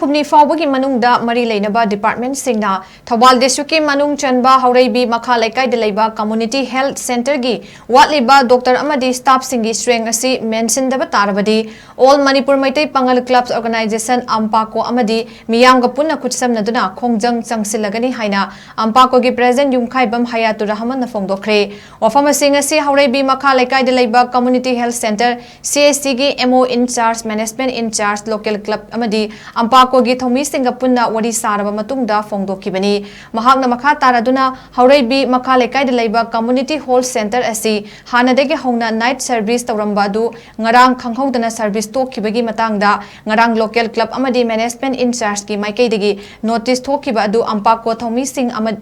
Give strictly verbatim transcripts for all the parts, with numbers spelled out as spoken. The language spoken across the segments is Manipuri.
ꯍꯨꯝꯅꯤ ꯐꯥꯎꯕꯒꯤ ꯃꯅꯨꯡꯗ ꯃꯔꯤ ꯂꯩꯅꯕ ꯗꯤꯄꯥꯔꯠꯃꯦꯟꯠꯁꯤꯡꯅ ꯊꯧꯕꯥꯜ ꯗꯤꯁꯇ꯭ꯔꯤꯛꯀꯤ ꯃꯅꯨꯡ ꯆꯟꯕ ꯍꯧꯔꯩꯕꯤ ꯃꯈꯥ ꯂꯩꯀꯥꯏꯗ ꯂꯩꯕ ꯀꯝꯃ꯭ꯌꯨꯅꯤꯇꯤ ꯍꯦꯜꯊ ꯁꯦꯟꯇꯔꯒꯤ ꯋꯥꯠꯂꯤꯕ ꯗꯣꯛꯇꯔ ꯑꯃꯗꯤ ꯁ꯭ꯇꯥꯐꯁꯤꯡꯒꯤ ꯁ꯭ꯇꯔꯦꯡ ꯑꯁꯤ ꯃꯦꯟꯁꯤꯟꯗꯕ ꯇꯥꯔꯕꯗꯤ, ꯑꯣꯜ ꯃꯅꯤꯄꯨꯔ ꯃꯩꯇꯩ ꯄꯥꯉꯜ ꯀ꯭ꯂꯕꯁ ꯑꯣꯔꯒꯅꯥꯏꯖꯦꯁꯟ, ꯑꯝꯄꯥꯀꯣ, ꯑꯃꯗꯤ ꯃꯤꯌꯥꯝꯒ ꯄꯨꯟꯅ ꯈꯨꯠꯁꯝꯅꯗꯨꯅ ꯈꯣꯡꯖꯪ ꯆꯪꯁꯤꯜꯂꯒꯅꯤ ꯍꯥꯏꯅ ꯑꯝꯄꯥꯀꯣꯒꯤ ꯄ꯭ꯔꯦꯁꯤꯗꯦꯟꯠ ꯌꯨꯝꯈꯥꯏꯕꯝ ꯍꯌꯥꯇꯨꯔ ꯔꯍꯃꯟꯅ ꯐꯣꯡꯗꯣꯛꯈ꯭ꯔꯦ꯫ ꯋꯥꯐꯝ ꯑꯁꯤ ꯉꯁꯤ ꯍꯧꯔꯩꯕꯤ ꯃꯈꯥ ꯂꯩꯀꯥꯏꯗ ꯂꯩꯕ ꯀꯝꯃ꯭ꯌꯨꯅꯤꯇꯤ ꯍꯦꯜꯊ ꯁꯦꯟꯇꯔ, ꯁꯤ ꯑꯩꯆ ꯁꯤꯒꯤ ꯑꯦꯝ ꯑꯣ ꯏꯟ ꯆꯥꯔꯖ, ꯃꯦꯅꯦꯖꯃꯦꯟꯠ ꯏꯟ ꯆꯥꯔꯖ, ꯂꯣꯀꯦꯜ ꯀ꯭ꯂꯕ ꯑꯃꯗꯤ ꯑꯝꯄꯥꯀꯣꯒꯤ ꯊꯧꯃꯤꯁꯤꯡꯒ ꯄꯨꯟꯅ ꯋꯥꯔꯤ ꯁꯥꯔꯕ ꯃꯇꯨꯡꯗ ꯐꯣꯡꯗꯣꯛꯈꯤꯕꯅꯤ꯫ ꯃꯍꯥꯛꯅ ꯃꯈꯥ ꯇꯥꯔꯗꯨꯅ ꯍꯧꯔꯩꯕꯤ ꯃꯈꯥ ꯂꯩꯀꯥꯏꯗ ꯂꯩꯕ ꯀꯝꯃ꯭ꯌꯨꯅꯤꯇꯤ ꯍꯣꯜ ꯁꯦꯟꯇꯔ ꯑꯁꯤ ꯍꯥꯟꯅꯗꯒꯤ ꯍꯧꯅ ꯅꯥꯏꯠ ꯁꯔꯚꯤꯁ ꯇꯧꯔꯝꯕ ꯑꯗꯨ ꯉꯔꯥꯡ ꯈꯪꯍꯧꯗꯅ ꯁꯔꯚꯤꯁ ꯇꯣꯛꯈꯤꯕꯒꯤ ꯃꯇꯥꯡꯗ ꯉꯔꯥꯡ ꯂꯣꯀꯦꯜ ꯀ꯭ꯂꯕ ꯑꯃꯗꯤ ꯃꯦꯅꯦꯖꯃꯦꯟꯠ ꯏꯟ ꯆꯥꯔꯖꯀꯤ ꯃꯥꯏꯀꯩꯗꯒꯤ ꯅꯣꯇꯤꯁ ꯊꯣꯛꯈꯤꯕ ꯑꯗꯨ ꯑꯝꯄꯥꯀꯣ ꯊꯧꯃꯤꯁꯤꯡ ꯑꯃ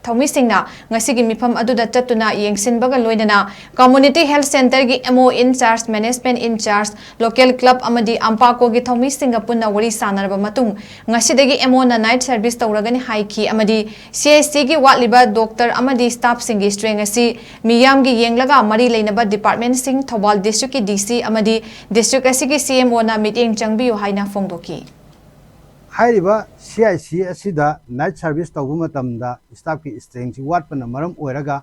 ꯊꯧꯃꯤꯁꯤꯡꯅ ꯉꯁꯤꯒꯤ ꯃꯤꯐꯝ ꯑꯗꯨꯗ ꯆꯠꯇꯨꯅ ꯌꯦꯡꯁꯤꯟꯕꯒ ꯂꯣꯏꯅꯅ ꯀꯝꯃ꯭ꯌꯨꯅꯤꯇꯤ ꯍꯦꯜꯊ ꯁꯦꯟꯇꯔꯒꯤ ꯑꯦꯝ ꯑꯣ ꯏꯟ ꯆꯥꯔꯖ, ꯃꯦꯅꯦꯖꯃꯦꯟꯠ ꯏꯟ ꯆꯥꯔꯖ, ꯂꯣꯀꯦꯜ ꯀ꯭ꯂꯕ ꯑꯃꯗꯤ ꯑꯝꯄꯥꯀꯣꯒꯤ ꯊꯧꯃꯤꯁꯤꯡꯒ ꯄꯨꯟꯅ ꯋꯥꯔꯤ ꯁꯥꯟꯅꯔꯕ ꯃꯇꯨꯡ ꯉꯁꯤꯗꯒꯤ ꯑꯦꯝ ꯑꯣꯅ ꯅꯥꯏꯠ ꯁꯔꯚꯤꯁ ꯇꯧꯔꯒꯅꯤ ꯍꯥꯏꯈꯤ ꯑꯃꯗꯤ ꯁꯤ ꯑꯩꯆ ꯁꯤꯒꯤ ꯋꯥꯠꯂꯤꯕ ꯗꯣꯛꯇꯔ ꯑꯃꯗꯤ ꯁ꯭ꯇꯥꯐꯁꯤꯡꯒꯤ ꯁ꯭ꯇꯔꯦꯡ ꯑꯁꯤ ꯃꯤꯌꯥꯝꯒꯤ ꯌꯦꯡꯂꯒ ꯃꯔꯤ ꯂꯩꯅꯕ ꯗꯤꯄꯥꯔꯠꯃꯦꯟꯠꯁꯤꯡ, ꯊꯧꯕꯥꯜ ꯗꯤꯁꯇ꯭ꯔꯤꯛꯀꯤ ꯗꯤ ꯁꯤ ꯑꯃꯗꯤ ꯗꯤꯁꯇ꯭ꯔꯤꯛ ꯑꯁꯤꯒꯤ ꯁꯤ ꯑꯦꯝ ꯑꯣꯅ ꯃꯤꯠꯌꯦꯡ ꯆꯪꯕꯤꯌꯨ ꯍꯥꯏꯅ ꯐꯣꯡꯗꯣꯛꯈꯤ꯫ ꯍꯥꯏꯔꯤꯕ ꯁꯤ ꯑꯥꯏ ꯁꯤ ꯑꯁꯤꯗ ꯅꯥꯏꯠ ꯁꯔꯚꯤꯁ ꯇꯧꯕ ꯃꯇꯝꯗ ꯁ꯭ꯇꯥꯐꯀꯤ ꯁ꯭ꯇꯔꯦꯡꯁꯤ ꯋꯥꯠꯄꯅ ꯃꯔꯝ ꯑꯣꯏꯔꯒ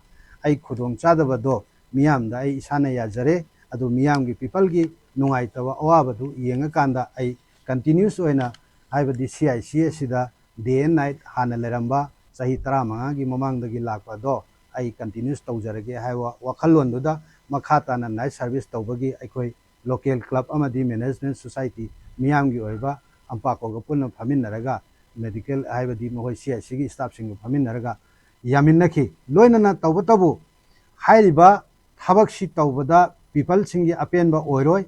ꯑꯩ ꯈꯨꯗꯣꯡ ꯆꯥꯗꯕꯗꯣ ꯃꯤꯌꯥꯝꯗ ꯑꯩ ꯏꯁꯥꯅ ꯌꯥꯖꯔꯦ꯫ ꯑꯗꯨ ꯃꯤꯌꯥꯝꯒꯤ ꯄꯤꯄꯜꯒꯤ ꯅꯨꯡꯉꯥꯏꯇꯕ ꯑꯋꯥꯕꯗꯨ ꯌꯦꯡꯉꯀꯥꯟꯗ ꯑꯩ ꯀꯟꯇꯤꯅ꯭ꯌꯨꯁ ꯑꯣꯏꯅ ꯍꯥꯏꯕꯗꯤ ꯁꯤ ꯑꯥꯏ ꯁꯤ ꯑꯁꯤꯗ ꯗꯦ ꯑꯦꯟ ꯅꯥꯏꯠ ꯍꯥꯟꯅ ꯂꯩꯔꯝꯕ ꯆꯍꯤ ꯇꯔꯥꯃꯉꯥꯒꯤ ꯃꯃꯥꯡꯗꯒꯤ ꯂꯥꯛꯄ ꯑꯗꯣ ꯑꯩ ꯀꯟꯇꯤꯅ꯭ꯌꯨꯁ ꯇꯧꯖꯔꯒꯦ ꯍꯥꯏꯕ ꯋꯥꯈꯜꯂꯣꯟꯗꯨꯗ ꯃꯈꯥ ꯇꯥꯅ ꯅꯥꯏꯠ ꯁꯔꯚꯤꯁ ꯇꯧꯕꯒꯤ ꯑꯩꯈꯣꯏ ꯂꯣꯀꯦꯜ ꯀ꯭ꯂꯕ ꯑꯃꯗꯤ ꯃꯦꯅꯦꯖꯃꯦꯟꯠ ꯁꯣꯁꯥꯏꯇꯤ ꯃꯤꯌꯥꯝꯒꯤ ꯑꯣꯏꯕ ꯑꯝꯄꯥꯀꯣꯒ ꯄꯨꯟꯅ ꯐꯝꯃꯤꯟꯅꯔꯒ ꯃꯦꯗꯤꯀꯦꯜ ꯍꯥꯏꯕꯗꯤ ꯃꯈꯣꯏ ꯁꯤ ꯑꯥꯏ ꯁꯤꯒꯤ ꯁ꯭ꯇꯥꯐꯁꯤꯡꯒ ꯐꯝꯃꯤꯟꯅꯔꯒ ꯌꯥꯃꯤꯟꯅꯈꯤ꯫ ꯂꯣꯏꯅꯅ ꯇꯧꯕꯇꯕꯨ ꯍꯥꯏꯔꯤꯕ ꯊꯕꯛꯁꯤ ꯇꯧꯕꯗ ꯄꯤꯄꯜꯁꯤꯡꯒꯤ ꯑꯄꯦꯟꯕ ꯑꯣꯏꯔꯣꯏ꯫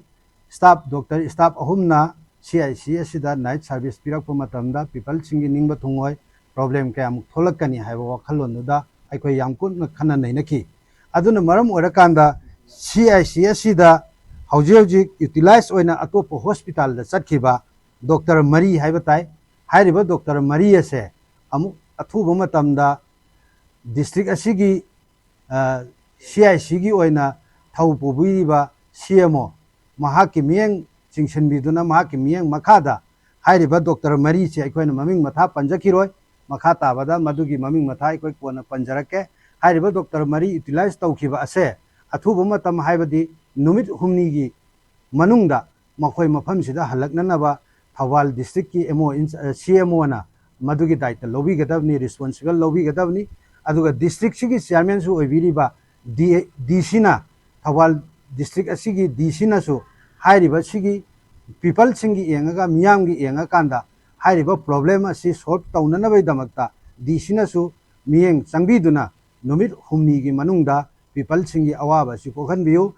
ꯁ꯭ꯇꯥꯐ, ꯗꯣꯛꯇꯔ ꯁ꯭ꯇꯥꯐ ꯑꯍꯨꯝꯅ ꯁꯤ ꯑꯥꯏ ꯁꯤ ꯑꯁꯤꯗ ꯅꯥꯏꯠ ꯁꯔꯚꯤꯁ ꯄꯤꯔꯛꯄ ꯃꯇꯝꯗ ꯄꯤꯄꯜꯁꯤꯡꯒꯤ ꯅꯤꯡꯕ ꯊꯨꯡꯉꯣꯏ, ꯄ꯭ꯔꯣꯕ꯭ꯂꯦꯝ ꯀꯌꯥꯃꯨꯛ ꯊꯣꯛꯂꯛꯀꯅꯤ ꯍꯥꯏꯕ ꯋꯥꯈꯜꯂꯣꯟꯗꯨꯗ ꯑꯩꯈꯣꯏ ꯌꯥꯝ ꯀꯨꯞꯅ ꯈꯟꯅ ꯅꯩꯅꯈꯤ꯫ ꯑꯗꯨꯅ ꯃꯔꯝ ꯑꯣꯏꯔꯀꯥꯟꯗ ꯁꯤ ꯑꯥꯏ ꯁꯤ ꯑꯁꯤꯗ ꯍꯧꯖꯤꯛ ꯍꯧꯖꯤꯛ ꯌꯨꯇꯤꯂꯥꯏꯖ ꯑꯣꯏꯅ ꯑꯇꯣꯞꯄ ꯍꯣꯁꯄꯤꯇꯥꯜꯗ ꯆꯠꯈꯤꯕ ꯗꯣꯛꯇꯔ ꯃꯔꯤ ꯍꯥꯏꯕ ꯇꯥꯏ꯫ ꯍꯥꯏꯔꯤꯕ ꯗꯣꯛꯇꯔ ꯃꯔꯤ ꯑꯁꯦ ꯑꯃꯨꯛ ꯑꯊꯨꯕ ꯃꯇꯝꯗ ꯗꯤꯁꯇ꯭ꯔꯤꯛ ꯑꯁꯤꯒꯤ ꯁꯤ ꯑꯥꯏ ꯁꯤꯒꯤ ꯑꯣꯏꯅ ꯊꯧ ꯄꯨꯕꯤꯔꯤꯕ ꯁꯤ ꯑꯦꯝ ꯑꯣ ꯃꯍꯥꯛꯀꯤ ꯃꯤꯠꯌꯦꯡ ꯆꯤꯡꯁꯤꯟꯕꯤꯗꯨꯅ ꯃꯍꯥꯛꯀꯤ ꯃꯤꯠꯌꯦꯡ ꯃꯈꯥꯗ ꯍꯥꯏꯔꯤꯕ ꯗꯣꯛꯇꯔ ꯃꯔꯤꯁꯦ ꯑꯩꯈꯣꯏꯅ ꯃꯃꯤꯡ ꯃꯊꯥ ꯄꯟꯖꯈꯤꯔꯣꯏ꯫ ꯃꯈꯥ ꯇꯥꯕꯗ ꯃꯗꯨꯒꯤ ꯃꯃꯤꯡ ꯃꯊꯥ ꯑꯩꯈꯣꯏ ꯀꯣꯟꯅ ꯄꯟꯖꯔꯛꯀꯦ꯫ ꯍꯥꯏꯔꯤꯕ ꯗꯣꯛꯇꯔ ꯃꯔꯤ ꯌꯨꯇꯤꯂꯥꯏꯁ ꯇꯧꯈꯤꯕ ꯑꯁꯦ ꯑꯊꯨꯕ ꯃꯇꯝ, ꯍꯥꯏꯕꯗꯤ ꯅꯨꯃꯤꯠ ꯍꯨꯝꯅꯤꯒꯤ ꯃꯅꯨꯡꯗ ꯃꯈꯣꯏ ꯃꯐꯝꯁꯤꯗ ꯍꯜꯂꯛꯅꯅꯕ ꯊꯧꯕꯥꯜ ꯗꯤꯁꯇ꯭ꯔꯤꯛꯀꯤ ꯑꯦꯝ ꯑꯣ, ꯁꯤ ꯑꯦꯝ ꯑꯣꯅ ꯃꯗꯨꯒꯤ ꯗꯥꯏꯇ ꯂꯧꯕꯤꯒꯗꯕꯅꯤ, ꯔꯦꯁꯄꯣꯟꯁꯤꯕꯜ ꯂꯧꯕꯤꯒꯗꯕꯅꯤ꯫ ꯑꯗꯨꯒ ꯗꯤꯁꯇ꯭ꯔꯤꯛꯁꯤꯒꯤ ꯆꯤꯌꯥꯔꯃꯦꯟꯁꯨ ꯑꯣꯏꯕꯤꯔꯤꯕ ꯗꯤ, ꯗꯤ ꯁꯤꯅ, ꯊꯧꯕꯥꯜ ꯗꯤꯁꯇ꯭ꯔꯤꯛ ꯑꯁꯤꯒꯤ ꯗꯤ ꯁꯤꯅꯁꯨ ꯍꯥꯏꯔꯤꯕ ꯁꯤꯒꯤ ꯄꯤꯄꯜꯁꯤꯡꯒꯤ ꯌꯦꯡꯉꯒ, ꯃꯤꯌꯥꯝꯒꯤ ꯌꯦꯡꯉꯀꯥꯟꯗ ꯍꯥꯏꯔꯤꯕ ꯄ꯭ꯔꯣꯕ꯭ꯂꯦꯝ ꯑꯁꯤ ꯁꯣꯜꯕ ꯇꯧꯅꯅꯕꯒꯤꯗꯃꯛꯇ ꯗꯤ ꯁꯤꯅꯁꯨ ꯃꯤꯠꯌꯦꯡ ꯆꯪꯕꯤꯗꯨꯅ ꯅꯨꯃꯤꯠ ꯍꯨꯝꯅꯤꯒꯤ ꯃꯅꯨꯡꯗ ꯄꯤꯄꯜꯁꯤꯡꯒꯤ ꯑꯋꯥꯕ ꯑꯁꯤ ꯀꯣꯛꯍꯟꯕꯤꯌꯨ꯫